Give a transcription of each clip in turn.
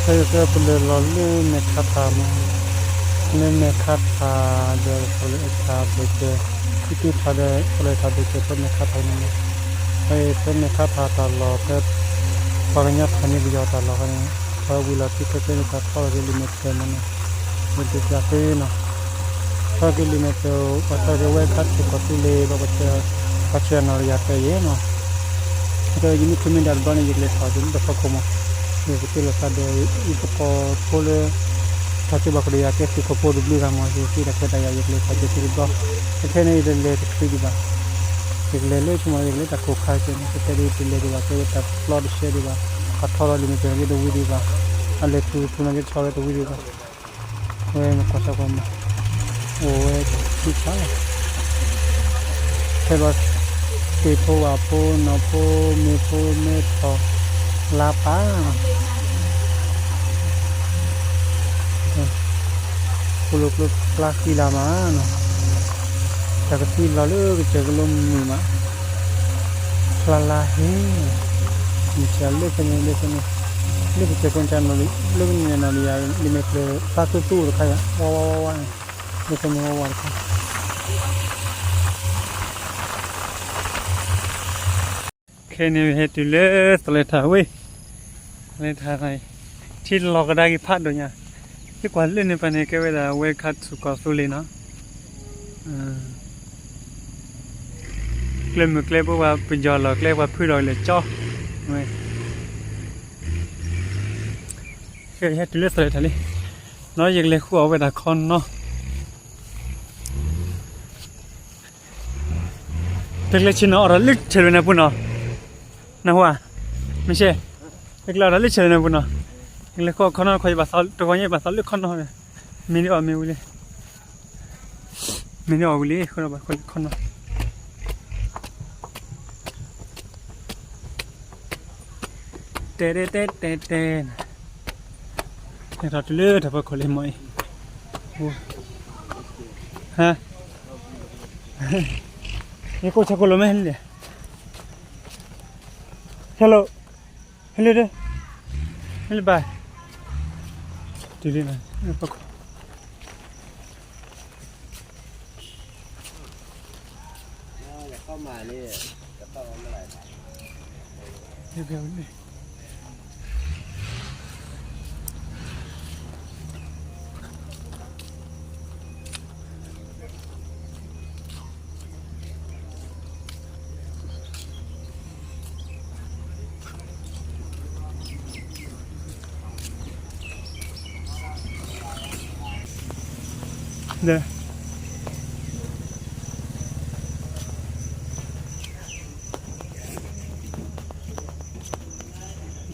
ဖဲအံၤကဲပလဲၤလီၤလၢမဲာ်ခါထးမး, လၢမဲာ်ခါထးဒီး စီၤလ့ၤအ့ထးဘၢၣ်စၢၤ, ဖံတူၢ်ထးဒီးစီၤလ့ၤထးဘၢၣ်စၢၤဖဲမဲာ်ခါထးန့ၣ်မး, ဖဲအံၤဖဲမဲာ်ခါထးတၢ်လီၢ်ဖဲ ပှၤကညီထးန့ၢ်ပယီၤတၢ်လီၢ်ဖဲန့ၣ်, ဖဲဝံၤလီၤတံၢ်ခဲကဲန့ၣ် တၢ်ထီၣ်လီၤက့ၤလံာ်မဲာ်ဖျၢၣ်မးန့ၣ်, လၢတၢ်ဖျၢၣ်သ့နီၤ ထီၣ်က့ၤလံာ်မဲာ်ဖျၢၣ် ပှၤထီၣ်က့ၤဝဲခါထံးကီၢ်သူလ့ၤ ဘၣ်ပှၤဆှၢနီၣ်တယၤတၢ်ယဲၢ်နီၤ, ကဲယမ့ၢ်ထုးမ့ၢ်ဒၣ်တဘျီန့ၣ် ယကလဲၤထီၣ်က့ၤလၢတၢ်ဖီခိၣ်မး, ယကတ့လီၤသးဒီး ယသကိးဖိလၢ ထီၣ်က့ၤဘၣ်ကဒီးယၤကဲသုးခိၣ်ဖိတဘျုးဂၤမး ယကတ့တၢ်ခွဲးတၢ်ယာ် ယကလဲၤထီၣ်က့ၤသုတဘျီ, ခဲခဲန့ၣ် ယတလဲၤတချုးဒံးဘၣ်, ယကလဲၤလၢဆိကမိၣ် ယကလဲၤတၢ်ခိၣ်ခါကဲန့ၣ် ကဲဒ်တလဲၤဒံးဘၣ် ကဲဝဲတၢ်ပျီတရှဲဒံးဘၣ်, အထီလီၤလံာ်မဲာ်ဖျၢၣ်က့ၤတဝံၤဒံးဘၣ်, အလဲၤထူထူနီၤက့ၤဆီလီၤတဝံၤဒံးဘၣ် ဝဲမ့ၢ်ကွၢ်စၢ်ကွၢ်မး, အိၣ်ဝဲထံဆါလီၤ, ဖဲလီၤ တ့ၢ်ဖိဝၣ်ဖိနီၢ်ဖိမ့ၢ်ဖိမဲထီၣ် လါပၢ်, ဃိလိာ်ကျိဖျါဃံလၤမးနီၤ, တၢ်ကသံလီၤလၢကစၢၢ်ကလိမုာ်မး, ဖျါလါဟ့, မ့ၢ်စၢ်လၢဖဲန့ၣ်လၢဖဲန့ၣ်, လၢကစၢၢ်ကလိနီၤ လၢကန့ၣ်နီၤ လံာ်မဲာ်ဖျၢၣ်ဖျါသူသူတခါယၤ ဝါဝါဝါဝါန့ၣ်, လၢဖဲန့ၣ်ဝါဝါတခါ ခဲန့ၣ်ဟဲတုၤလၢသလဲထးဝ့ၢ်, သလဲထး, ထံလီၤကဒါက့ၤဖးဒိၣ်ညါ, သ့ၣ်ကွၢ်လၢန့ၣ်ပၤန့ၣ် ကဲဝဲဒၣ်ဝဲခါထံးကီၢ်သူလ့ၤနီၤ, ကျဲမုၢ်ကျဲဘိပှၤပယီၤလီၤကျဲပှၤဖုဒီးလဲၤကၠီ, ဟဲတုၤလၢသလဲထးလံ, နီၤယကလဲၤဃုအီၣ်ဝဲဒၣ်ခီနီၤ တကျဲးဆ့နီၤ အီၣ်ဒီးလၢဆဲးလၢနပူၤနီၤ, နဟူဧါ, မ့ၢ်ဆဲး, တကျဲးအီၣ်ဒီးလၢဆဲးလၢနပူၤနီၤ, ကလဲၤဃီခီနီၤ ခီယဘၣ်သးတဂီၤညါ ယဘၣ်သးလၢခီနီၤ, မ့ၢ်ဒ်အီၣ်မ့ၢ်ဝံၤလံ, မ့ၢ်ဒ်အီၣ်ဝံၤလံ ဃီဘၣ်ခီလၢခီနီၤ တဲတဲတဲတဲတဲ, ဟဲထီၣ်တုၤလၢတၢ်ဖီခိၣ်လံမ့ၢ်အံၤ, ဟါ, ယကိးဆၢကိးလိာ်မ့ၢ်ဟဲလံ, hello, hello, hello bye, တုၤလံ, ကွၢ်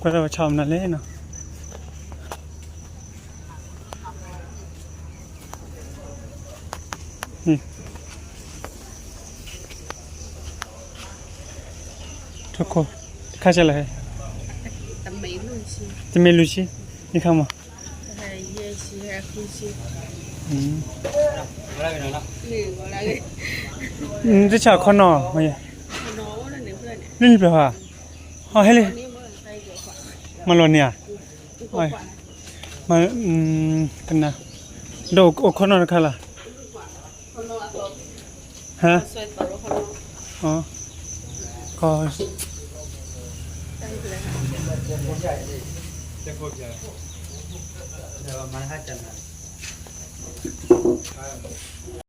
တၢ်ဝဲဆီမနုၤလဲၣ်နီၤ, ထီၣ်ခိၣ်, တခါဆဲးလဲၣ်, တမ့ၢ်လူၤဆံ, တခါမး, တဆၣ်ခီနီၤ, လၢနံၣ်ပျၢၤဟါ, ဟဲလံ, မၤလီၤန့ၣ်ဧါ, ကနၣ်, ဒီးအိၣ်ခီနီၤတခါလၢ် ဟါ, ကီ,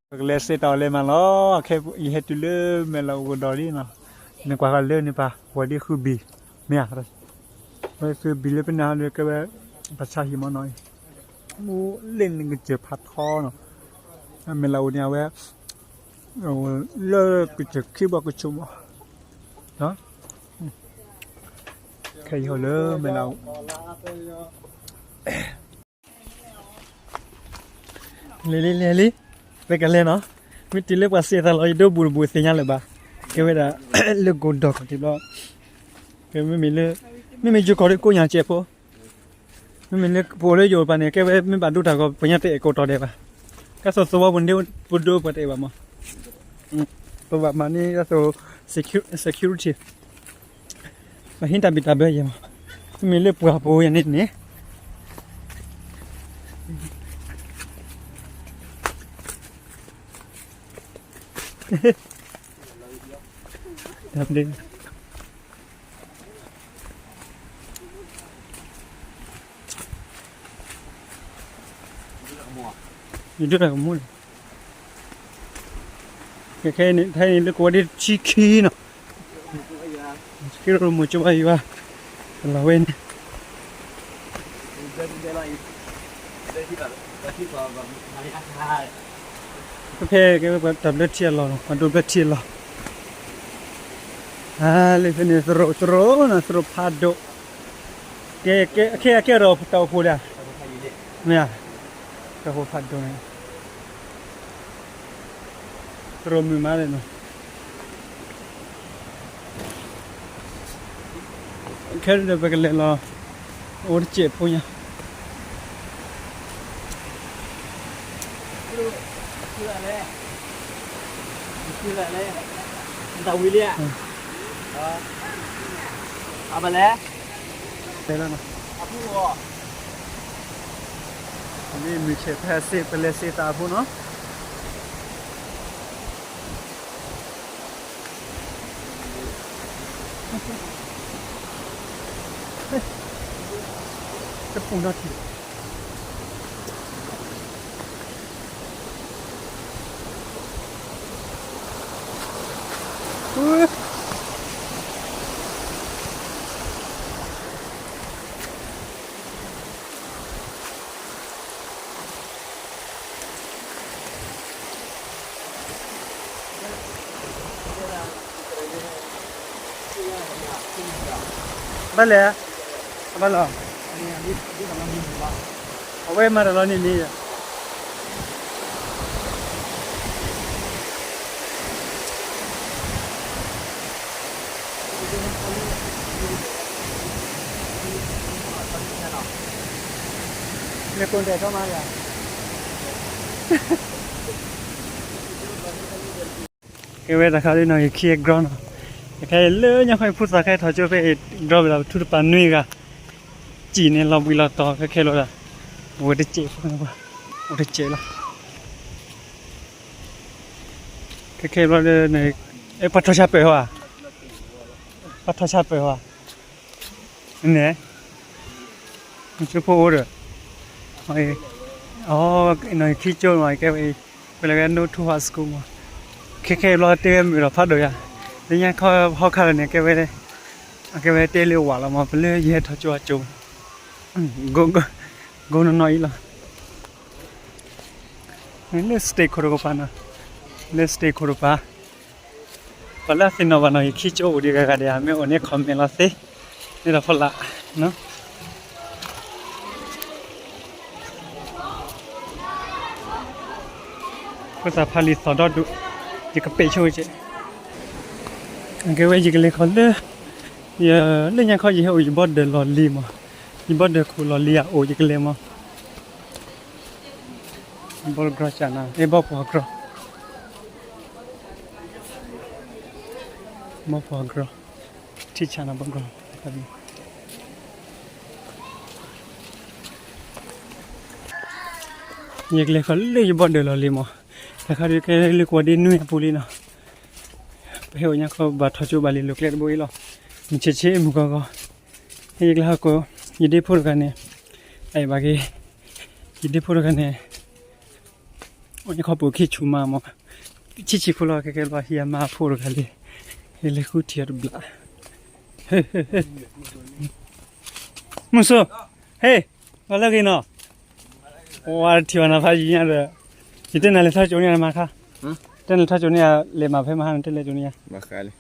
ပကလဲၤစ့ၢ်ကီးလဲၤမးလီၤ, ခဲအံၤယဟဲတုၤလၢမဲာ်လးအိၣ်ကဒီးလံနီၤ, နကွၢ်ဃီလၢန့ၣ်ပၢ် ဝဲဒ်ဃုဘံၣ်, မ့ၢ်ဧါ, ဝဲဃုဘံၣ်လၢပနၢ်ဟီဒီးကဲဝဲ ပှၤဆါဟံၣ်မနီၤအံၤ, အိၣ်လၢနကစၢၢ်ဖးထီနီၤ, မဲာ်လးအိၣ်န့ၣ်အဝဲ လၢကစၢၢ်ခံဘီကဆိးမး, ခဲအံၤဟီလၢမဲာ်လးအိၣ် လဲၤလံ လဲၤလံ, ပကလဲၤနီၤ, မ့ၢ်တုၤလၢပှၤစံးသးလီၤ ယဒိဘူးတဘူးသ့ၣ်ညါလၢၤဘၣ်, ကဲဝဲဒၣ် လၢကိၢ်ဒီးကီၢ်တဘျီ, မ့မ့ၢ်လၢ, မ့မ့ၢ်ယိၤကီၢ်ဒီးကိးညါစဲးဖိ, မ့မ့ၢ်လၢပအိၣ်လၢယိၤပၤန့ၣ် ကဲဝဲမ့ၢ်ဘၣ်ဒိတၢ်ဂီၤ ပှၤညါတအဲၣ်ကိးတီၤဒဲးဘၣ်, ကဲသိးသဝီပူၤန့ၣ် ပဒိပှၤတအဲၣ်ဘၣ်မး, ပဘၣ်မၤန့ၢ်ဒ်သိး security ပဟံးတၢ်ဘံၣ်တၢ်ဘၢယဲၢ်မး, မ့မ့ၢ်လၢပှၤပူၤယဲၢ်န့ၣ်န့ၣ်, တၢ်ဘျ့ ယဒိၣ်တၢ်ကမူၣ်န့ၣ် ခဲခဲအံၤန့ၣ် ခဲအံၤန့ၣ် လၢကဝီၤဒ့ၣ်တဆံခံနီၤ, ဆံခံရိမိၤကၠိဘၣ်ယွၤ ကလီၤဝဲန့ၣ် ဖဲဖဲကဲဝဲပှၤတၢ်ဘျၢထံအလီၢ်နီၤ, ပှၤဒိဘျၢထံအလီၢ်, အလၢဖဲန့ၣ်သရိာ်သရိာ်နီၤ, သရိာ်ဖးဒိၣ်, ကဲကဲအကဲအီၤဒီးတၢ်အိၣ်ဖှိၣ်ဒၣ်, မ့ၢ်ဧါ, တၢ်အိၣ်ဖှိၣ်ဖးဒိၣ်န့ၣ် သရိာ်မုာ်မးလၢနီၤ, ခဲဒီးပကလဲၤလီၤ အိၣ်တစဲးဖိညါ, တၢ်ဝံၤလံဧါ, အဘၣ်လဲၣ်, တဲလီၤနီၤ, မ့ၢ်မုၢ်ဆဲးဖဲစ့ ပလဲၤစ့သးအဖိနီၤ တပူၤနီၤထံၣ် ဘၣ်လဲၣ်, ဘၣ်လီၤ, အဝဲမၤတၢ်လီၤန့ၣ်န့ၣ် မ့ၢ်ကိးတဲာ်ထီၣ်မးယၤ ကဲဝဲတခါလံနီၤ ယခံအ ground နီၤ, ယခဲအံၤလၢညါခီအံၤ ဖိသၣ်ခဲထီၣ်ကၠိဖဲအံၤ ground ဝဲဒၣ်ပထူတပာ်နွံဂၤ, စံၣ်န့ၣ်လီၤဘှံးလီၤတီၤ ခဲခဲလီၤဒၣ်, ဝဲတစဲးဖိန့ၣ်, အိၣ်တစဲးလီၤ, ခဲခဲဘျီဒီး အဲ ပှၤထီၣ်ဆၢပၢၢ်ဟီဧါ, ပှၤထီၣ်ဆၢပၢၢ်ဟီဧါ န့ၣ်, ကၠိဖိအိၣ်ဒီး, အီၤ, နီၢ်ခံကၠိမး ကဲဝဲအံၤ, ပလဲၤဝဲ No Two Heart School မး, ခဲခဲအံၤဘျီတဲဝဲမုာ်ဒီးဖးဒိၣ်ယၤ, လၢညါခီဟီခါလၢာ်န့ၣ် ကဲဝဲ, အကဲဝဲတဲလၢဝးလီၤမး ပလၢယဟဲထီၣ်ကၠိအကၠိ, ကိးနီၢ်နီၢ်အံၤလီၤ, လၢ stage ခိၣ်တကပၤနီၤ, လၢ stage ခိၣ်တကပၤ ပှၤလၢအသ့ၣ်နီၣ်ဘၣ်နီၤ ယခံကၠိအိၣ်ဒံးဂၤဂၤဒံးဧါ မ့ၢ်အိၣ်န့ၣ် comment လီၤသ့, န့ၣ်ဒီးဖီလာ်, ဖိသၣ်ဖးလံာ်သီၣ်ဒီဒူၣ်, ယကပဲာ်ဆိကဲ, အကဲဝဲယကလဲၤခီလၢ, လၢညါခီယဟဲအိၣ်ယဘီဒၢးလီၢ်လံၤမး, ယဘီဒၢးခိၣ်လီၢ်လံၤအအိၣ်ယကလဲၤမး ဘီတကြီကနၤ အဲ ဘီပှၤကြီ, ဘီပှၤကြီ, ထံဆးနၤဘီကြီ, ယကလဲၤဃီၤလၢယဘီဒၢးလီၢ်လံၤမး, တခါဒုးကဲလၢကဝီၤဒ့နွံအပူၤလံနီၤ, ပဟဲအိၣ်ညါခီဘၣ်ထီၣ်ကၠိဘၣ်လံလိာ်ကျဲတဘိအံၤလီၤ, မုၢ်ဆ့ၣ်ဆ့မုၢ်ဂီၤဂီၤ, ဟဲယကလဲၤဟီၣ်ကိး, ယဒ့ဖိတဂၤန့ၣ်, အအံၤဘၣ်က့ၤ, ယဒ့ဖိတဂၤန့ၣ် အိၣ်ညါခီပိာ်ခံဆူၣ်မးမး, ဆံးဆံးဖိလီၤ ခဲကဲဘျီဟံးအမါဖိတဂၤလံ, ဟဲလဲၤဃုထံၣ်အီၤတဘျီ, မုၢ်စိ, ဟ့ၣ်, ဂီၤလၢဂ့ၤနီၤ, ဝါထံၣ်ဘၣ်နၤဖးယံၤညါဒီး, ယတဲနၤလဲၤထီၣ်ကၠိန့ၣ်မၤခါ, တဲနၤထီၣ်ကၠိန့ၣ် လဲၤမၤဖဲမဟါန့ၣ် တဲလဲၤကၠိန့ၣ်ယါ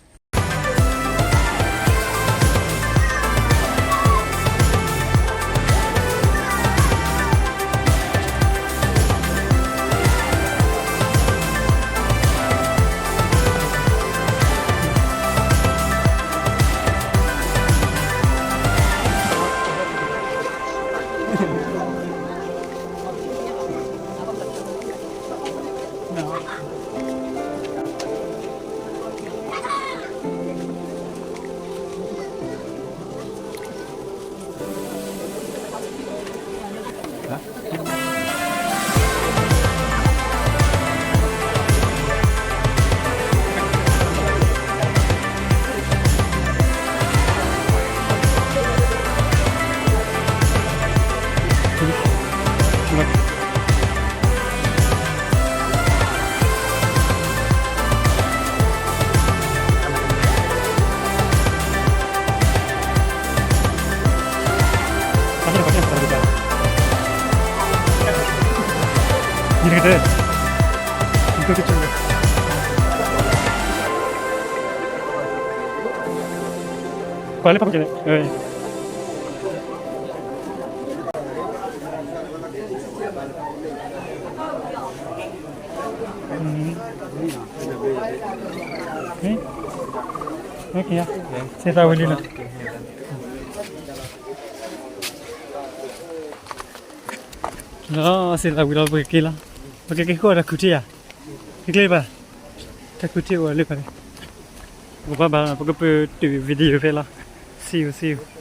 ကတၢၢ်, ပှၤလၢဖးကၠိန့ၣ်, စ့သးဝံၤလံလီၤ. လီၤ စ့သးဝံၤလီၤ ပကက့ၤလီၤ. ပကက့ၤဃုအီၣ်တၢ်ခူၣ်ထံဧါ, က့ၤကျဲဘၣ်, တၢ်ခူၣ်ထံအိၣ်လၢပှၤန့ၣ်, ပကဘၣ်ဘၣ် ပကပတုာ် video ဖဲလီၤ. See you, see you.